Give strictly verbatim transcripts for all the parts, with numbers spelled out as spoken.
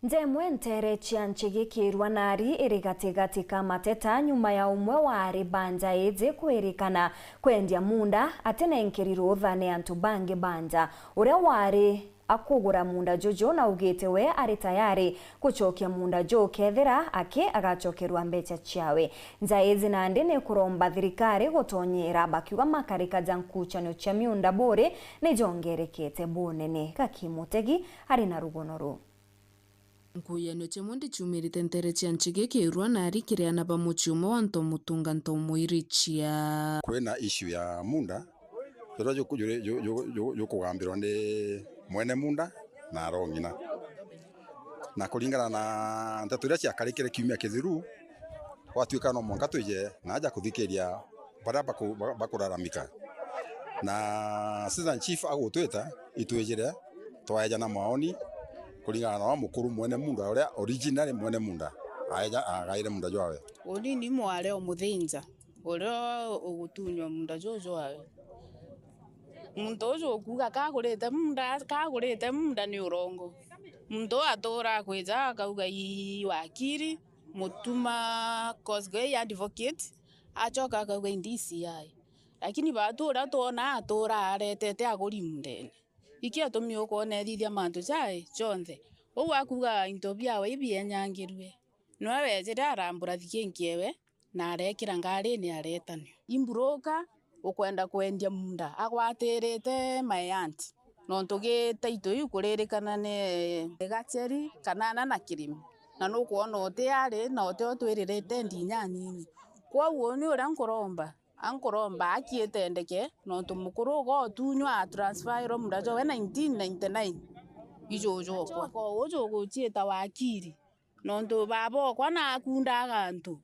Nja imwe nteere cia Nchigi Kiirua Nari iri gatigati ka mateta nyuma ya umwe wa ari ba nja iji kwirikana kwendia munda atinenkeri rutha ni antu bangi ba nja. Uria wari akugura munda juju naugite we ari tayari gucokia munda juu kethira aki agacokerua mbeca ciawe. Nja iji nandi ni kuromba thirikari gutonyera, bakiuga makarika ja nkucanio cia miunda buri ni jongerekete bunene. Gaki Mutegi ari na rugono ruu. Nkuyanio cia munda ciumirite nteere cia Nchigi Kiirua Nari kiri ana ba mucii umwe wa Ntomutunga Ntomwirichia. Kwina issue ya munda juria juku-, juri-, ju-, ju-, ju-, jukugambirwa ni mwene munda na arong'ina. Na kuringana na nteto iria ciakarikire kiumia kithiru, gwatuika no mwanka twije na aja kuthikiria baria baku-, ba-, bakuraramika. Na assistant chief agutwita, itwijire, twaejana maoni kuringana na wa mukuru mwene munda, uria original mwene munda, aeja, agaire munda jwawe. Uni ni mware o muthinja uria ugutunywa munda juu jwawe. Muntu uju ukuuga kagurite munda, kagurite munda ni urongo. Muntu uu atura akwija akauga, "Ii wakiri, mutuma cause gwe i advocate," acoka akauga, "I D C I." Lakini baatu uria twona atura aretete aguri mundene. Iki atumi ukwona ethithia mantu jai jonthe. Uu akuuga into biawe ibienjangirue. Niwe weejire arambura thikinki ewe, na areekira ngarini areetanua. Imburuka ukwenda kwendia munda agwatirite my aunt, nontu gi title iu kuririkana ni Gacheri kana ana na kirimi, na nukwona uti ari na uti o twiririte ndinya anini. Kwou uni uria nkuromba, ankuromba aki itendeke, nontu mukuru uga utunywa atransferirwe munda jwawe nineteen ninety-nine. Ijuju okwa. Uju uguciita wakiri. Nontu baaba okwa naakundaga antu,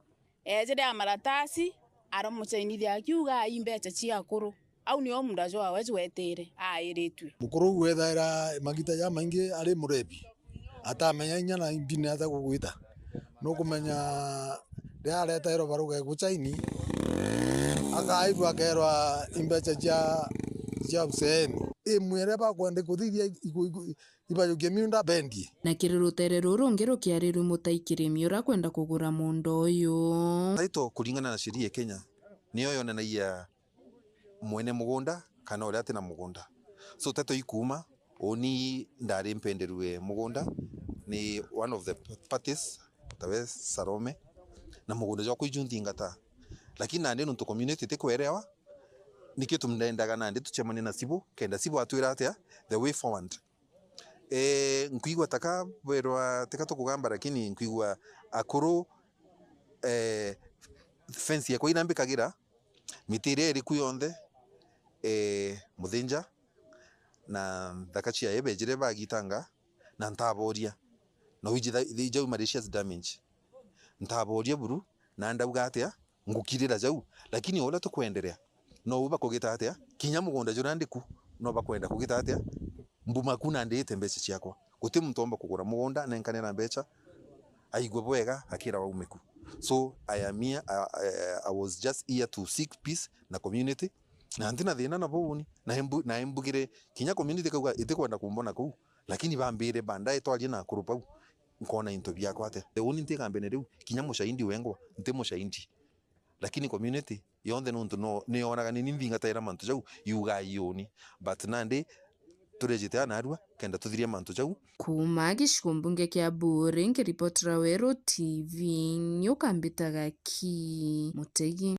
eejire a maratasi, aramucainithia akiuga, "Ii mbeca cia akuru." Au nio munda jwawe jwetire, airitue. Mukuru uu wethaira magita jamaingi ari murebi, atamenya inya na mbini ata gugwita. Nukumenya riria aretairwa baruga igucaini, akaigua akerwa imbeca cia, cia useeni. Imwe riria bakwenda kuthithia igu-, igu-, ibajukie miunda bendie. Na kiri rutere ruru rungi rukiarirua mutai kirimi uria akwenda kugura munda uyu. Title kuringana na sheria ya Kenya niyo yonanagia mwene mugunda kana uria ati na mugunda. So title ikuuma, uni ndari mpenderue mugunda ni one of the parties, tawe Salome, na mugunda jwakwa iju nthingata. Lakini nandi nontu community itikwerewa, nikio tundendaga nandi tucemanie na cibũ, kenda cibũ atwira atia the way forward. Eh, nkwigua taka bwerwa tika tukugamba, lakini nkwigua akuru, eh, fence yakwa ira mbikagira, miti iria iri ku yonthe, eh, muthinja na nthaka ciayo bejire bagitanga, na ntaboria, na wiji tha-, ijau malicious damage. Ntaboria buru, na ndauga atia, ngukirira jau. Lakini o uria tukwenderea, no u bakugita atia, kinya mugunda juria ndi ku, no bakwenda kugita atia, mbuma ku na ndiite mbeca ciakwa. Guti muntu omba kugura mugunda, nenkanira mbeca, aigua bwega, akira waume ku. So, I am here, I, I, I was just here to seek peace na community. Na ntina thina nabo uni, na imbu-, na imbugire, kinya community kauga itikwenda kumbona kuu, lakini bambire bandae twarie na akuru bau, nkona into biakwa atia. The uni ntigambene riu, kinya mushaindi wengwa, nti mushaindi. Lakini community yonthe nontu no, niyonaga nini nthingataira mantu jau, yugaa iuni. But nandi turejite anarua, kenda tuthirie mantu jau. Kuuma gicigo mbunge kia Buuri, nkiripotera Weru T V, nyuka mbitaga ki Mutegi.